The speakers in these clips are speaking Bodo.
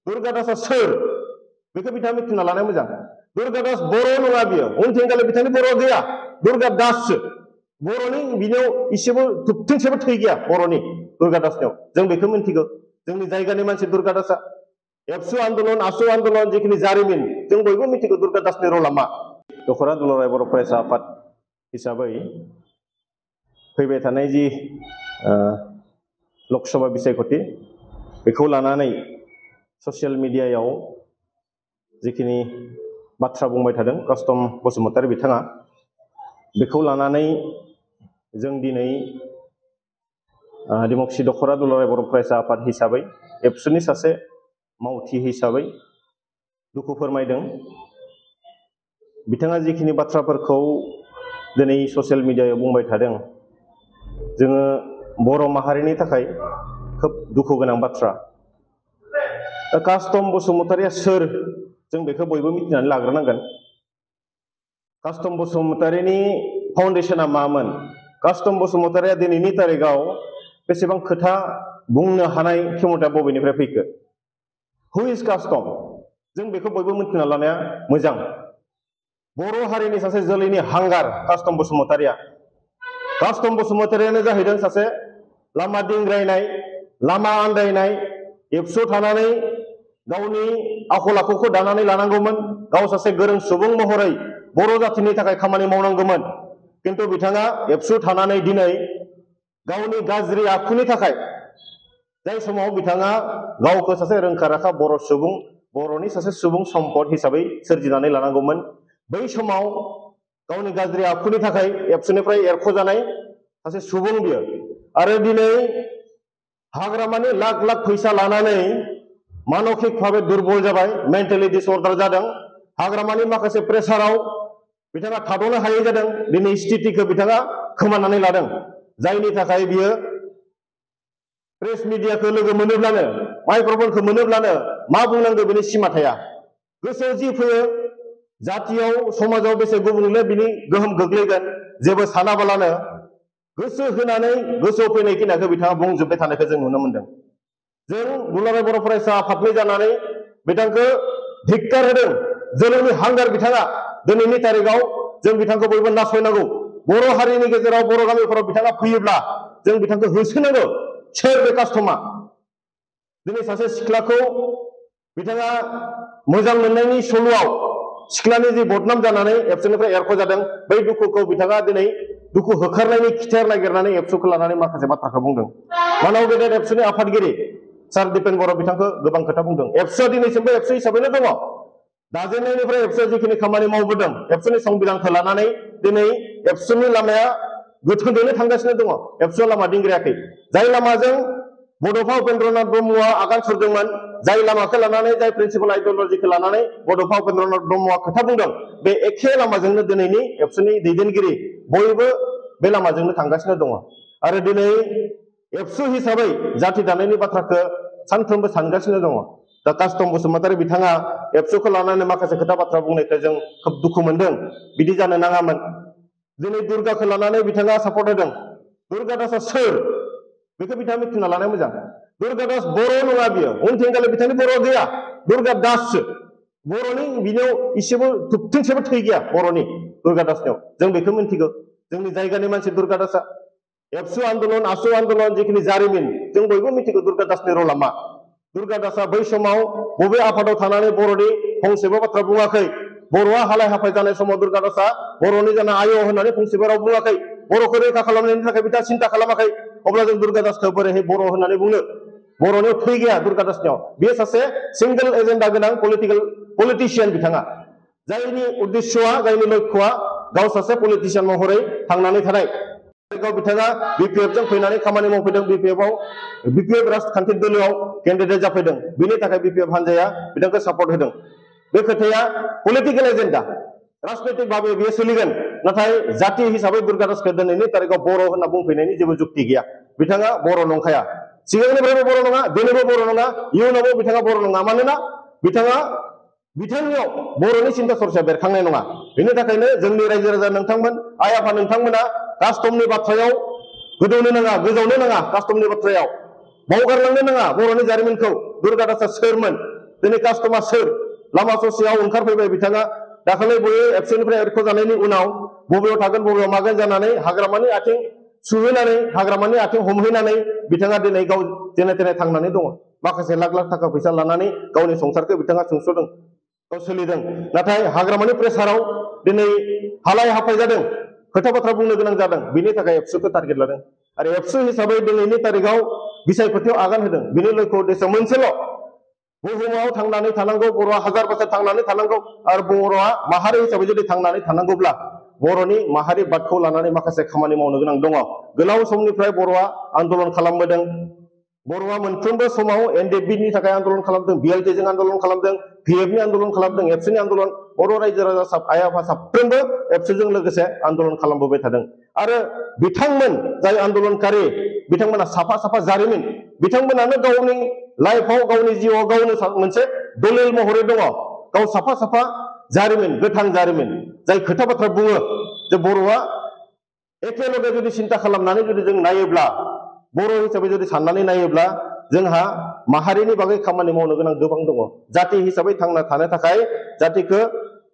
दुर्गा दासआ सोर बेखौ बिथाङा मिथिना लानाया मोजां। दुर्गा दास बर' नङा बियो, उनथिंखालि बिथांनि बर' गैया, दुर्गा दाससो। बर'नि बिनियाव इसेबो थुबथिंसेबो थै गैया बर'नि दुर्गा दासनियाव, जों बेखौ मिन्थिगौ। जोंनि जायगानि मानसि दुर्गा दासआ एबसु आन्दलन आसु आन्दलन जिखिनि जारिमिन जों बयबो मिथिगौ दुर्गा दासनि रला मा। दख'रा दुलाराय बर' फरायसा आफाद हिसाबै फैबाय थानाय जि लकसभा बिसायख'थि बेखौ लानानै ससियेल मिडियायाव जिखिनि बाथ्रा बुंबाय थादों कास्टम बसुमतारी बिथाङा, बेखौ लानानै जों दिनै दिमकसि दख'रा दुलाराय बर' फरायसा आफाद हिसाबै एबसुनि सासे मावथि हिसाबै दुखु फोरमायदों। बिथाङा जिखिनि बाथ्राफोरखौ दिनै ससियेल मिडियायाव बुंबाय थादों, जोङो बर' माहारिनि थाखाय खोब दुखु गोनां बाथ्रा। कास्टम बसुमतारीया सोर जों बेखौ बयबो मिथिनानै लाग्रोनांगोन। कास्टम बसुमतारीनि फाउन्डेसना मामोन, कास्टम बसुमतारीया दिनैनि तारिखआव बेसेबां खोथा बुंनो हानाय क्षमताया बबेनिफ्राय फैखो? हु इज कास्टम? जों बेखौ बयबो मिथिना लानाया मोजां। बर' हारिनि सासे जोलैनि हांगार कास्टम बसुमतारीया। कास्टम बसुमतारीयानो जाहैदों सासे लामा दिंग्रायनाय, लामा आन्दायनाय, एबसुआव थानानै गावनि आखल आखुखौ दानानै लानांगौमोन, गाव सासे गोरों सुबुं महरै बर' जातिनि थाखाय खामानि मावनांगौमोन। किन्तु बिथाङा एबसुआव थानानै दिनै गावनि गाज्रि आखुनि थाखाय, जाय समाव बिथाङा गावखौ सासे रोंखा राखा बर' सुबुं, बर'नि सासे सुबुं सम्पद हिसाबै सोरजिनानै लानांगौमोन, बै समाव गावनि गाज्रि आखुनि थाखाय एबसुनिफ्राय एरख'जानाय सासे सुबुं बियो। आरो दिनै हाग्रामानि लाख लाख फैसा लानानै मानसिक भावे दुर्बल जाबाय, मेन्टेलि डिसअर्डार जादों, हाग्रामानि माखासे प्रेसाराव बिथाङा थाद'नो हायै जादों। दिनै स्थितिखौ बिथाङा खोमानानै लादों, जायनि थाखाय बियो प्रेस मिडियाखौ लोगो मोनोब्लानो, माइक्र'फनखौ मोनोब्लानो मा बुंनांगौ बेनि सिमा थाया। गोसोआव जि फैयो, जातियाव समाजाव बेसे गुबुंले बिनि गोहोम गोग्लैगोन जेबो सानाबालानो गोसो होनानै गोसोआव फैनाय खिनिखौ बिथाङा बुंजोबबाय थानायखौ जों नुनो मोनदों। जों दुलाराय बर' फरायसा आफादनि जानानै बिथांखौ धिक्कार होदों। जोलैनि हांगार बिथाङा, दिनैनि तारिखआव जों बिथांखौ बयबो नासयनांगौ। बर' हारिनि गेजेराव बर' गामिफोराव बिथाङा फैयोब्ला जों बिथांखौ होसोनांगौ। सोर बे कास्टमा? दिनै सासे सिख्लाखौ बिथाङा मोजां मोननायनि सल'आव सिख्लानि जि बदनाम जानानै एबसुनिफ्राय एरख'जादों, बै दुखुखौ बिथाङा दिनै दुखु होखारनायनि खिथेर नागिरनानै एबसुखौ लानानै माखासे बाथ्राखौ बुंदों। मानाव गेदेर एबसुनि आफादगिरि सार दिपेन बर' बिथांखौ गोबां खोथा बुंदों। एबसुआ दिनैसिमबो एबसु हिसाबैनो दङ। दाजेननायनिफ्राय एबसुआ जिखिनि खामानि मावबोदों, एबसुनि संबिधानखौ लानानै दिनै एबसुनि लामाया गोथोंजोंनो थांगासिनो दङ। एबसुआ लामा दिंग्रायाखै। जाय लामाजों बड'फा उपेन्द्रनाथ ब्रह्मआ आगान सुरदोंमोन, जाय लामाखौ लानानै, जाय प्रिन्सिपाल आइडियलजिखौ लानानै बड'फा उपेन्द्रनाथ ब्रह्मआ खोथा बुंदों, बे एखे लामाजोंनो दिनैनि एबसुनि दैदेनगिरि बयबो बे लामाजोंनो थांगासिनो दङ। आरो दिनै एबसु हिसाबै जाति दानायनि बाथ्राखौ सानफ्रोमबो सानगासिनो दङ। दा कास्टम बसुमतारी बिथाङा एबसुखौ लानानै माखासे खोथा बाथ्रा बुंनायखौ जों खोब दुखु मोनदों। बिदि जानो नाङामोन। दिनै दुर्गाखौ लानानै बिथाङा सापर्ट होदों। दुर्गा दासआ सोर बेखौ बिथाङा मिथिना लानाया मोजां। दुर्गा दास बर' नङा बियो, उनथिंखालि बिथांनि बर' गैया, दुर्गा दाससो। बर'नि बिनियाव इसेबो थुबथिंसेबो थै गैया बर'नि दुर्गा दासनियाव, जों बेखौ मिन्थिगौ। जोंनि जायगानि मानसि दुर्गा दासआ। एबसु आन्दलन आसु आन्दलन जिखिनि जारिमिन जों बयबो मिथिगौ दुर्गा दासनि रला मा। दुर्गा दासआ बै समाव बबे आफादाव थानानै बर'नि फंसेबो बाथ्रा बुङाखै। बर'आ हालाय हाफाय जानाय समाव दुर्गा दासआ बर'नि जाना आय' होननानै फंसेबो राव बुङाखै। बर'खौ रैखा खालामनायनि थाखाय बिथाङा सिन्था खालामाखै। अब्ला जों दुर्गा दासखौ बोरैहाय बर' होननानै बुंनो? बर'नियाव थै गैया दुर्गा दासनियाव। बेयो सासे सिंगल एजेन्डा गोनां पलिटिशियान बिथाङा, जायनि उद्देश्यआ, जायनि लक्ष्यआ गाव सासे पलिटिशियान महरै थांनानै थानाय। गाव बिथाङा बिपिएफजों फैनानै खामानि मावफैदों। बिपिएफ राजखान्थि दोलोआव केन्डिडेट जाफैदों। बिनि थाखाय बिपिएफ हान्जाया बिथांखौ सापर्ट होदों। बे खोथाया पलिटिकेल एजेन्डा, राजनैतिक भावे बेयो सोलिगोन। नाथाय जाति हिसाबै दुर्गा दासखौ दिनैनि तारिखआव बर' होनना बुंफैनायनि जेबो जुक्ति गैया। बिथाङा बर' नंखाया। सिगांनिफ्रायबो बर' नङा, दिनैबो बर' नङा, इयुनावबो बिथाङा बर' नङा। मानोना बिथांनियाव बर'नि सिन्था सरसाया बेरखांनाय नङा। बेनि थाखायनो जोंनि रायजो राजा नोंथांमोन, आइ आफा नोंथांमोना कास्टमनि बाथ्रायाव गोदौनो नाङा, गोजावनो नाङा। कास्टमनि बाथ्रायाव बावगारलांनो नाङा बर'नि जारिमिनखौ। दुर्गा दासआ सोरमोन? दिनै कास्टमा सोर लामा ससेयाव ओंखारफैबाय बिथाङा दाखालि बयो एबसुनिफ्राय एरख'जानायनि उनाव बबेयाव थागोन बबेयाव मागोन जानानै हाग्रामानि आथिं सुहोनानै हाग्रामानि आथिं हमहैनानै बिथाङा दिनै गाव जेने तेने थांनानै दङ माखासे लाख लाख थाखा फैसा लानानै गावनि संसारखौ बिथाङा सुंस'दों गाव सोलिदों नाथाय हाग्रामानि प्रेसाराव दिनै हालाय हाफाय जादों खोथा बाथ्रा बुंनो गोनां जादों बिनि थाखाय एबसुखौ टारगेट लादों आरो एबसु हिसाबै दिनैनि तारिखाव बिसायख'थियाव आगान होदों बिनि लक्ष्य उद्देश्य मोनसेल' बुहुमाव थांनानै थानांगौ बर'आ 1000 बोसोर थांनानै थानांगौ आरो बर'आ माहारि हिसाबै जुदि थांनानै थानांगौब्ला बर'नि माहारि बादखौ लानानै माखासे खामानि मावनो गोनां दङ गोलाव समनिफ्राय बर'आ आन्दोलन खालामबोदों बर'आ मोनफ्रोमबो समाव एनडिएफबिनि थाखाय आन्दोलन खालामदों बिएलटिजों आन्दोलन खालामदों पिएफनि आन्दोलन खालामदों एबसुनि आन्दोलन बर' रायजो राजा आइ आफा साफ्रोमबो एबसुजों लोगोसे आन्दोलन खालामबोबाय थादों आरो बिथांमोन जाय आन्दोलनकारि बिथांमोना साफा साफा जारिमिन बिथांमोनानो गावनि लाइफआव गावनि जिउआव गावनो मोनसे दलिल महरै दङ गाव साफा साफा जारिमिन गोथां जारिमिन जाय खोथा बाथ्रा बुङो जे बर'आ एखेलगे जुदि सिन्ता खालामनानै जुदि जों नायोब्ला बर' हिसाबै जुदि साननानै नायोब्ला जोंहा माहारिनि बागै खामानि मावनो गोनां गोबां दङ जाति हिसाबै थांना थानो थाखाय जातिखौ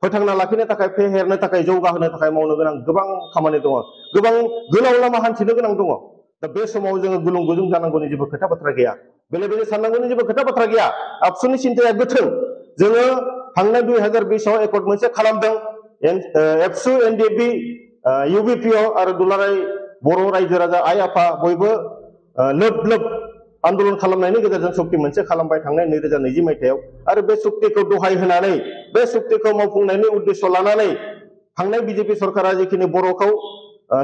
फोथांना लाखिनो थाखाय फेहेरनो थाखाय जौगाहोनो थाखाय मावनो गोनां गोबां खामानि दङ गोबां गोलाव लामा हान्थिनो गोनां दङ दा बे समाव जोङो गुलुं गुजुं जानांगौनि जेबो खोथा बाथ्रा गैया बेले बेले साननांगौनि जेबो खोथा बाथ्रा गैया आबसुनि सिन्ताया गोथों जोङो थांनाय 2020 आव एकर्ड मोनसे खालामदों एबसु एनडिएफबि इउबिपिअ आरो दुलाराय बर' रायजो राजा आइ आफा बयबो लोब लोब आन्दोलन खालामनायनि गेजेरजों सुक्ति मोनसे खालामबाय थांनाय 2020 मायथाइयाव आरो बे सुक्तिखौ दहाय होनानै बे सुक्तिखौ मावफुंनायनि उद्देश्य लानानै थांनाय बिजेपि सरकारा जिखिनि बर'खौ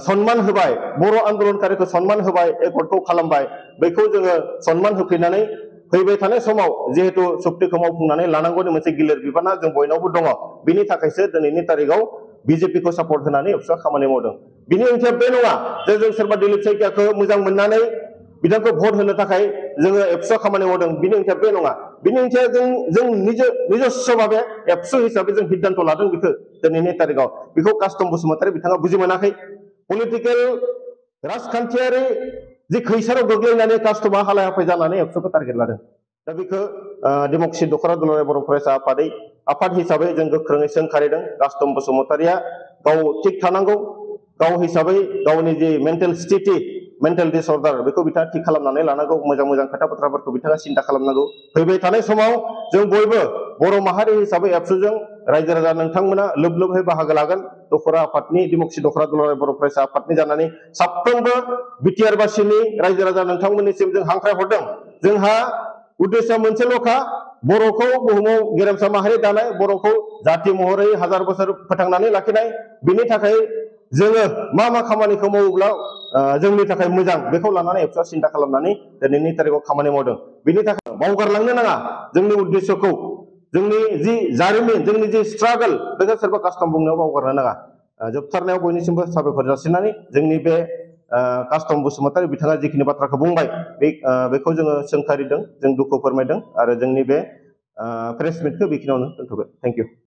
सन्मान होबाय बर' आन्दोलनकारिखौ सन्मान होबाय एकर्डखौ खालामबाय बेखौ जोङो सन्मान होफैनानै फैबाय थानाय समाव जिहेतु सुक्तिखौ मावफुंनानै लानांगौनि मोनसे गिलिर बिबाना जों बयनावबो दङ बिनि थाखायसो दिनैनि तारिखाव बिजेपिखौ सापर्ट होनानै एबसुआ खामानि मावदों बिनि ओंथिया बे नङा जे जों सोरबा दिलीप सैखियाखौ मोजां मोननानै बिथांखौ भट होनो थाखाय जोङो एबसुआ खामानि मावदों बिनि ओंथिया बे नङा बिनि ओंथिया जों निजस्व भाबे एबसु हिसाबै जों सिद्धान्त लादों बेखौ दिनैनि तारिखाव बेखौ कास्टम बसुमतारी बिथाङा बुजि मोनाखै पलिटिकेल राजखान्थियारि जि खैसाराव गोग्लैनानै कास्टमा हालाय हाफाय जानानै एबसुखौ टारगेट लादों दा बेखौ डेमक्रेसि दख'रा दुलाराय बर' फरायसा आफाद हिसाबै जों गोख्रोङै सोंखारिदों कास्टम बसुमतारीया गाव थिग थानांगौ गाव हिसाबै गावनि जि मेन्टेल डिसअर्डार बेखौ बिथाङा थिग खालामनानै लानांगौ मोजां मोजां खोथा बाथ्राफोरखौ बिथाङा सिन्ता खालामनांगौ फैबाय थानाय समाव जों बयबो बर' माहारि हिसाबै एबसुजों रायजो राजा नोंथांमोना लोब लोबहै बाहागो लागोन दख'रा आफादनि डेमक्रेसि दख'रा दुलाराय बर' फरायसा आफादनि जानानै साफ्रोमबो बिटिआर बासिनि रायजो राजा नोंथांमोननिसिम जों हांख्राय हरदों जोंहा उद्देश्यआ मोनसेल'खा बर'खौ बुहुमाव गेरेमसा माहारि दानाय बर'खौ जाति महरै 1000 बोसोर फोथांनानै लाखिनाय बिनि थाखाय जोङो मा खामानिखौ मावोब्ला जोंनि थाखाय मोजां बेखौ लानानै एबसुआ सिन्ता खालामनानै दिनैनि तारिखाव खामानि मावदों बिनि थाखाय बावगारलांनो नाङा जोंनि उद्देश्यखौ जोंनि जि जारिमिन जोंनि जि स्ट्रागल बेखौ सोरबा कास्टम बुंनायाव बावगारनो नाङा जोबथारनायाव बयनिसिमबो साबायखर जासिनानै जोंनि बे कास्टम बसुमतारी बिथाङा जिखिनि बाथ्राखौ बुंबाय बेखौ जोङो सोंखारिदों जों दुखु फोरमायदों आरो जोंनि बे प्रेस मिटखौ बेखिनियावनो दोनथ'बाय थेंक इउ